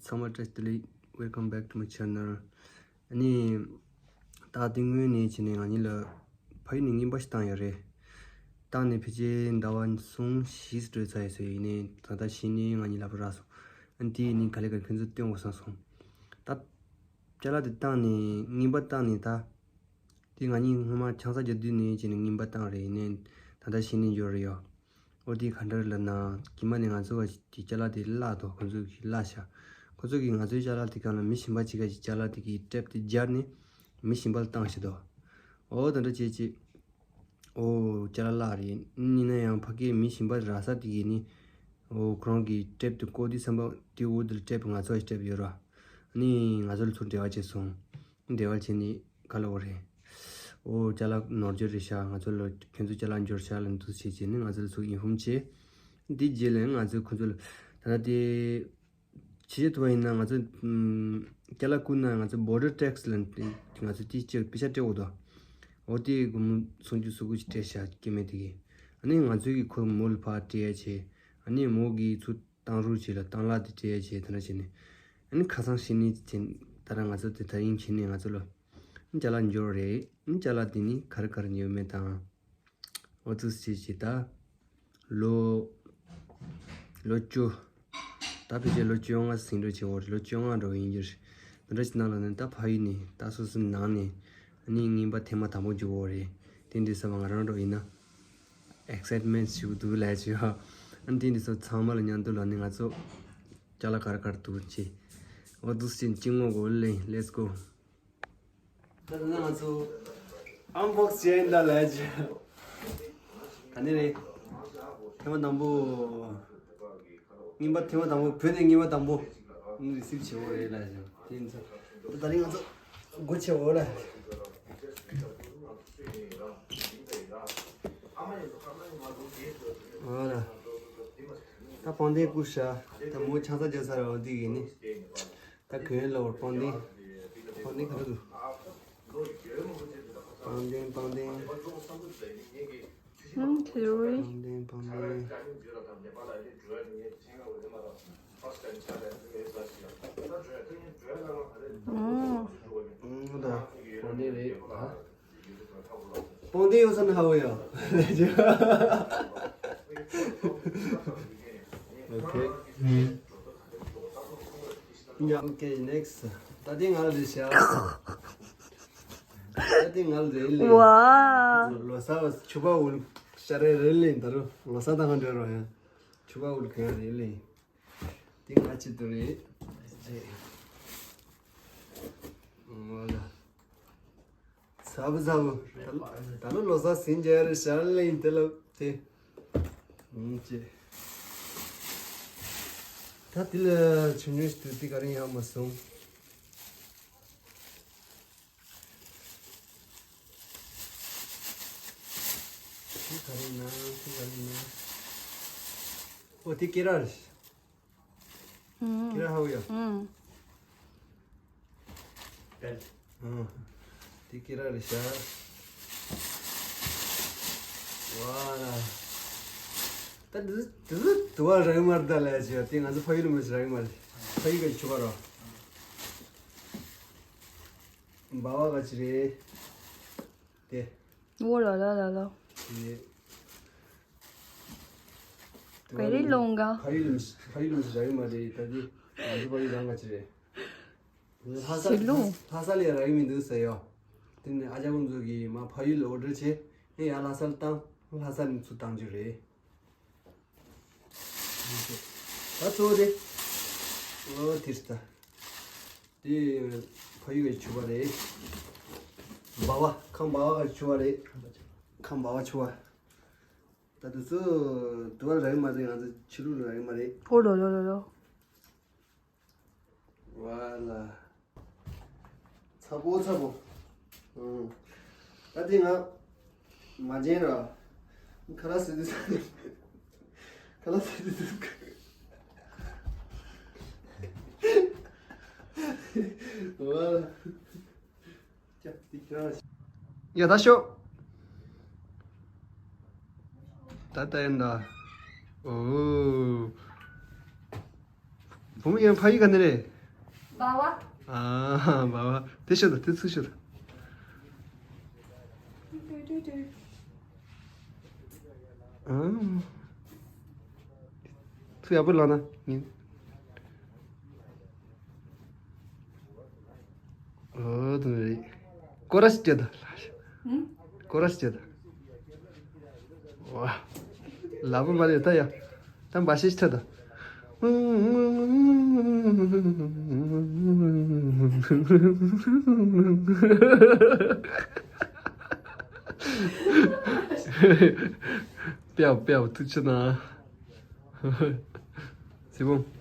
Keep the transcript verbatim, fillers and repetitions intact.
ཚང་མ་བཀྲ་ཤིས་བདེ་ལེགས། Welcome back to my channel. ཨ་ནི། ད་དེ་སྔོན་ནས་བྱས་ནས་ང་གཉིས་ལ་ཕ་ཡུལ་ནས་རྔན་པ་ཞིག་བཏང་ཡོད་རེད། བཏང་ནས་ཕལ་ཆེར་ཟླ་བ་གསུམ་བཞི་འགྲོ་ཚར་ཡོད་ས་ཡིན་ནའི་ད་ལྟ་གཞི་ནས་ང་གཉིས་ལ་ཕར་རག་སོང་། ཨ་ནི་དེ་ཡིན་ནའི་ག་ལེ་ག་ལེ་ཁྱོད་ཚོ་སྟོན་དགོས་བསམ་སོང་། ད། ཅ་ལག་དེ་བཏང་ནས་རྔན་པ་བཏང་ནས་ད། དེ་ང་གཉིས་སྔོན་མ་ཆང་ས་རྒྱག་དུས་ནས་བྱས་ནས་རྔན་པ་བཏང་རེད། ཡིན་ནའི་ད་ལྟ་གཞི་ནས་འབྱོར་རེད་ཡོད། ཨོ་དེ་ག་འདྲ་ལབ་ན། གི་མ་ནས་ང་ཚོ་གི་ཅ་ལག་དེ་བརླག་འདུག་ཁོ་ཚོ་གིས་བརླག་ཤག་ཁོ་ཚོ་གིས་ང་ཚོའི་ཅ་ལག་དེ་གང་ལ་མི་གཞན་པ་ཅིག་ག་ཅིག་ཅ་ལག་དེ་གི་ཊེབ་དེ་སྦྱར་ནས་མི་གཞན་པ་ལ་བཏང་ཤག་འདུག་ཨོ་དེ་འདྲ་བྱས་བྱས། ཨོ་ཅ་ལག་བརླག་རེད། ཡིན་ན་ཡང་ཕ་གིའི་མི་གཞན་པ་རག་ས་དེ་གིས་ནི། ཨོ་ཁོ་རང་གི་ཊེབ་དེ་བཀོག་དུས་ཙམ་པ་དེ་འོག་དེ་ལ་ཊེབ་ང་ཚོ་གི་ཊེབ་ཡོད་ར། ཨ་ནི་ང་ཚོ་ལ་ཚུར་འབྲེལ་བ་བྱས་སོང་། འབྲེལ་བ་བྱས་ནས་ག་ལ་འོ་རེད། ཨོ་ཅ་ལག་ནོར་འགྱོ་རེད་ཤག་ང་ཚོ་ལ་ཁྱོད་ཚོ་ཅ་ལག་འབྱོར་ཤག་ལབ་འདུག་བྱས་བྱས་ནས་ང་ཚོ་ལ་ཚུར་ཨིན་ཧོམ་བྱས། འདི་རྗེས་ལ་ང་ཚོས་ཁོ་ཚོ་ལ་ད་ལྟ་དེ་ཕྱི་རྒྱལ་ཐུབ་པ་ཡིན་ན་ང་ཚོ་ཨམ་ཅ་ལག་བསྐུར་ན་ང་ཚོ་སྦོར་ཌར་ཊེག་སི་ལབ་ང་ཚོ་དེ་ཅིག་པེ་ཤ་སྤྲད་དགོས་དོ། འོ་དེ་སྒོར་མོ་སུམ་ཅུ་སོ་དགུ་ཅིག་སྤྲད་ཤག་སྐྱེ་དམན་དེ་གིས། ཨ་ནི་ང་ཚོས་ཀྱིས་ཁོ་མོ་ལ་ཕར་སྤྲད་ཡ་བྱས། ཨ་ནི་མོ་གིས་ཚུར་བཏང་རོགས་བྱས་ལ་བཏང་གླ་དེ་སྤྲད་ཡ་བྱས་དེ་འདྲ་བྱས་ནས། ཨ་ནི་ཁ་སང་ཕྱི་ནས་བྱས་ད་ར་ང་ཚོ་དེ་ད་ཡིན་ཕྱི་ནས་ང་ཚོ་ལ་ཅ་ལག་འབྱོར་རེད། ཨ་ནི་ཅ་ལག་དེ་ནི་ག་རེ་ག་རེ་ཡོད་མེད་དང་། འོ་ཙུག་ཅིག་བྱས་ད། ལོ། ལོ་བཅུ། ད་ཕལ་ཆེར་ལོ་བཅོ་ལྔ་ཟིན་འགྲོ་བྱེད་འོ་རེད། ལོ་བཅོ་ལྔ་འགྲོ་ཡིན་རྒྱུ་རེད། འདི་འདྲ་ཞིག་ནང་ལ་ནི་ད་ཕ་ཡུལ་ནས་ད་སོ་སོའི་ནང་ནས་ཨ་ནི་རྔན་པ་ཐེངས་མ་དང་པོ་འཇུག་འོ་རེད། དེ་འདྲའི་ས་བ་ང་རང་འགྲོ་ཡིན་ན་ཨེག་སའིཊ་མེནཊ་ཞིག་འདུག་ལས་བྱེད་ཨ། ཨ་ནི་དེ་འདྲའི་ས་ཚང་མ་ལ་མཉམ་དུ་ལ་ནི་ང་ཚོ་ཅ་ལག་ག་རེ་ག་རེ་འདུག་ཅེས། འོ་འདུག་ཅེས་ཅི་ངོ་གོ་ལེ་let's go། ད་ལྟ་ང་ཚོ་ཨན་བོག་སི་བྱས་ཡིན་ད་ལས་བྱེད། ག་ནས་རེད། ཐེངས་མ་དང་པོ། རྔན་པ་ཐེངས་མ་དང་པོ་བོད་ནས་རྔན་པ་དང་པོ། རི་སིབ་བྱེད་འོ་རེད་ལས་བྱེད་དེ་ཡིན་ཚོ། ད་ད་རིང་ང་ཚོ་སྒོ་ཕྱེ་འོ་ལ། འོ་ལ། ད་པང་གདན་བསྐུར་ཤག་ད་མོ་ཆང་ས་རྒྱག་ས་ར་འོ་འདི་གི་ནི། ད་གོན་ལ་བར་པང་གདན། པང་གདན་ག་ཚོད་འདུག་པང་གདན་པང་གདན། ཨང་ཁེ་རུ་རི། པང་གདན་པང་གདན། ཨང་། ཨང་ད། པང་གདན་རེད་ད། པང་གདན་ཡོད་ས་ན་ཧ་གོ་ཡ། ཨོ་ཁེ། ཡ། ཨོ་ཁེ་ནེག་སི། ད་དེ་ང་ལ་རེད་ཤག་ད་དེ་ང་ལ་རེད་ལེ། ཝ། ལོ་གསར་ཕྱུ་པ་འུལ་ཤ་རེ་རེད་ལེ། ད་རུ་ལོ་གསར་ད་ང་འདྲ་རོ་ཡ། ཕྱུ་པ་འུལ་ག་རེད་ལེ། དེ་ང་ཅི་ཏུ་རེད། ཨོ་ལ། ཚ་བོ་ཚ་བོ། ད་ལོ་ལོ་གསར་ཟིན་རྒྱ་རེད་ཤག་ལེ་དེ་ལོ་དེ། ཨུམ་ཅེ། ད་དེ་ལ་ཆུང་ཆུང་ཞིག་ཏུ་དེ་ག་རེ་ཡང་མ་སོང་། དེ་ག་རེ་ན་དེ་ག་རེ་ན། ཨོ་དེ་ཀེ་ར་རེད། ཀེ་ར་ཧ་གོ་ཡ། ཨང་། དེ་ཀེ་ར་རེད་ཤག་ཝ་ལ། ད་དེ་དེ་དུ་བ་རག་མ་རེད་ད་ལས་བྱས་དེ་ང་ཚོ་ཕ་ཡུལ་མི་རག་མ་རེད། ཕ་ཡུལ་ག་ཆུ་བ་རོ། བ་བ་ག་ཅི་རེད། དེ། ཨོ་ལ་ལ་ལ་ལ། དེ། Very long. ཕ་ཡུལ་ཕ་ཡུལ་མི་རག་མ་རེད་ད་དེ། ང་ཚོ་ཕ་ཡུལ་རང་ག་ཅི་རེད། ལྷ་ས་ལྷ་ས་ལ་རག་མི་འདུག་ཟེར་ཡོད། དེ་ནས་ཨ་ཅག་ཁོང་ཚོ་གིས་མ་ཕ་ཡུལ་ཨོ་ཌར་བྱས་ནས་ཡ་ལྷ་ས་ལ་བཏང་། ལྷ་ས་ནས་ཚུར་བཏང་རྒྱུ་རེད། ད་གཙོ་བོ་དེ། ཨོ་དེ་རེད་ད། དེ་ཕ་ཡུལ་གྱི་ཕྱུ་པ་རེད། བ་བ་ཁམས་བ་བ་གི་ཕྱུ་པ་རེད། ཁམས་བ་བ་ཕྱུ་པ། ད་དུས་ཚོད་དུ་བ་རག་མ་རེད། ང་ཚོ་ཕྱི་ལུགས་རག་མ་རེད། ཨོ་ལོ་ལོ་ལོ་ལོ། ཝ་ལ། ཚ་པོ་ཚ་པོ། ཨང་། ད་དེ་ང་མ་བྱན་ར། ཁ་ལག་ཟ་དུས་ཁ་ལག་ཟ་དུས་ཝ་ལ། ཡ་ད་ཤོག་ད་ད་ཡིན་ད། ཨོ། བུ་མོ་ཡང་ཕ་ཡུལ་ག་ནས་རེད། འབའ་བ། ཨ། འབའ་བ། དེ་ཤོད་དང་དེ་ཚུར་ཤོད་དང་། ཨ། ཚུར་ཡག་པོ་ལངས་ན་ཉིན། ཨོ་དེ་རེད། སྐོར་ར་སྤྲད་དང་། ཧུམ། སྐོར་ར་སྤྲད་དང་། ཝ། ལབ་མ་རེད་ད་ཡ། ད་འབའ་ཤེས་ཆ་ད། པེའོ་པེའོ་ཐུགས་ཆེ་གནང་། སི་བོང་།